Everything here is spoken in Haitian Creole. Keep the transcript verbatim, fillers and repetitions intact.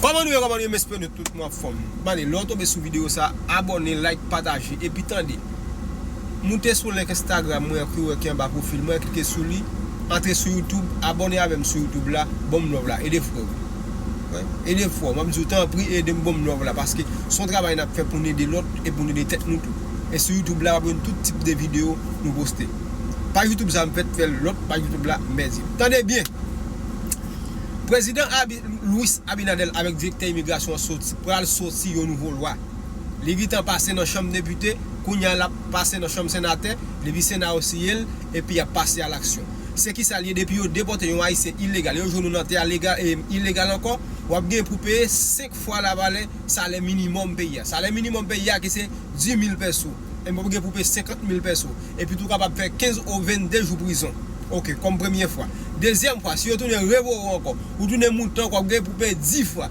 Kòman nou ye, kòman nou ye, m espere nou tout moun anfòm. Mande, lè w tonbe sou videyo sa, abòne, like, pataje, epi tande. Moute sou link Instagram mwen ki w wè ki anba pwofil mwen, klike sou li, antre sou YouTube, abòne avè m sou YouTube la, ban m love la, ede frè w. Ede frè w, m ap di w tanpri, ede m ban m love la, paske se yon travay n ap fè pou n ede lòt e pou n ede tèt nou tou. E sou YouTube la, w ap jwenn tout tip de videyo nou poste. Paj YouTube sa m fèt fè l, lòt paj YouTube la, mèsi. Tande byen! Prezidan Abi, Luis Abinader avèk direktè imigrasyon an soti, pral soti yon nouvo lwa. Li gentan pase nan chanm depite, kounye a l ap pase nan chanm senatè, depi Sena yo siyen l, epi y ap pase a laksyon. Se ki sa l ye, depi yo depòte yon Ayisyen ilegal, yo jwenn ou nan tè a legal, e, ilegal ankò, w ap gen pou peye senk fwa lavalè salè minimòm peyi a. Salè minimòm peyi a ki se dis mil pèso. E w ap gen pou peye senkant mil pèso. Epi tou w kapab fè kenz ou vennde jou prizon. Oke, kòm premye fwa. Dezyèm fwa, si yo tounen revoke w ankò, ou tounen mouton ankò, w ap gen pou peye dis fwa